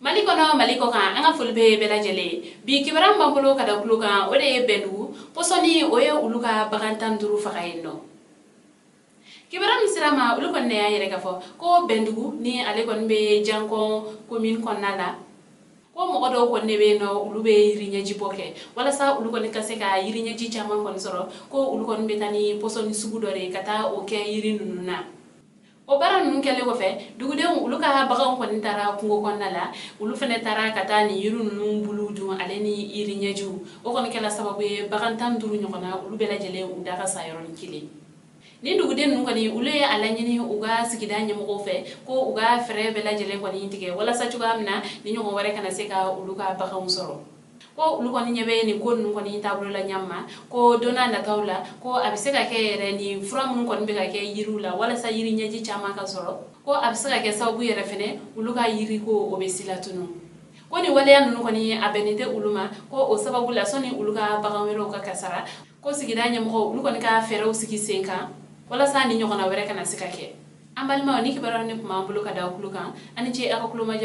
Mali kɔnɔ, Mali kɔ kan, an ka foli bɛ bɛɛ lajɛlen ye. Bi kibaruya min b'an bolo ka da tulo kan, o de ye Bɛndugu pɔsɔni, o ye olu ka bagan 15 faga yen nɔ. Kibaruya min sera ma, olu kɔni y'a yɛrɛ k'a fɔ ko Bɛndugu ni ale kɔni bɛ Jankɔn commune kɔnɔna la, ko mɔgɔ dɔw kɔni de bɛ yen nɔ, olu bɛ yiri ɲɛji bɔ kɛ. Walasa olu kɔni ka se ka yiri ɲɛji caman kɔni sɔrɔ, ko olu kɔni bɛ taa ni pɔsɔni sugu dɔ de ye ka taa o kɛ yiri ninnu na. O baara ninnu kɛlen kɔfɛ, dugudenw olu ka baganw kɔni taara kungo kɔnɔna la, olu fana taara ka taa nin yiri ninnu buluw dun ale ni yiri ɲɛjiw. O kɔni kɛla sababu ye, bagan 15 ɲɔgɔnna, olu bɛɛ lajɛlen u da ka sa yɔrɔnin kelen. Ni duguden ninnu kɔni, olu ye a laɲini u ka sigida ɲɛmɔgɔw fɛ ko u ka fɛɛrɛ bɛɛ lajɛlen kɔni tigɛ walasa cogoya min na ni ɲɔgɔn wɛrɛ kana se ka olu ka baganw sɔrɔ. Ko olu kɔni ɲɛ bɛ nin ko ninnu kɔni taabolo la ɲama, ko don n'a nataw la, ko a bɛ se ka kɛ yɛrɛ nin fura minnu kɔni bɛ ka kɛ yiriw la walasa yiri ɲɛji caman ka sɔrɔ, ko a bɛ se ka kɛ sababu yɛrɛ fɛnɛ olu ka yiri ko o bɛ silatunu. Ko nin waleya ninnu kɔni, a bɛnnen tɛ olu ma. Ko o sababu la, sɔnni olu ka bagan wɛrɛw ka kasara, ko sigida ɲɛmɔgɔw olu kɔni ka fɛɛrɛw sigi sen kan walasa ni ɲɔgɔnna wɛrɛ kana se ka kɛ. An balimaw, ni kibaruya ni tun b'an bolo ka da aw tulo kan, ani ce aw ka kulomajɔ.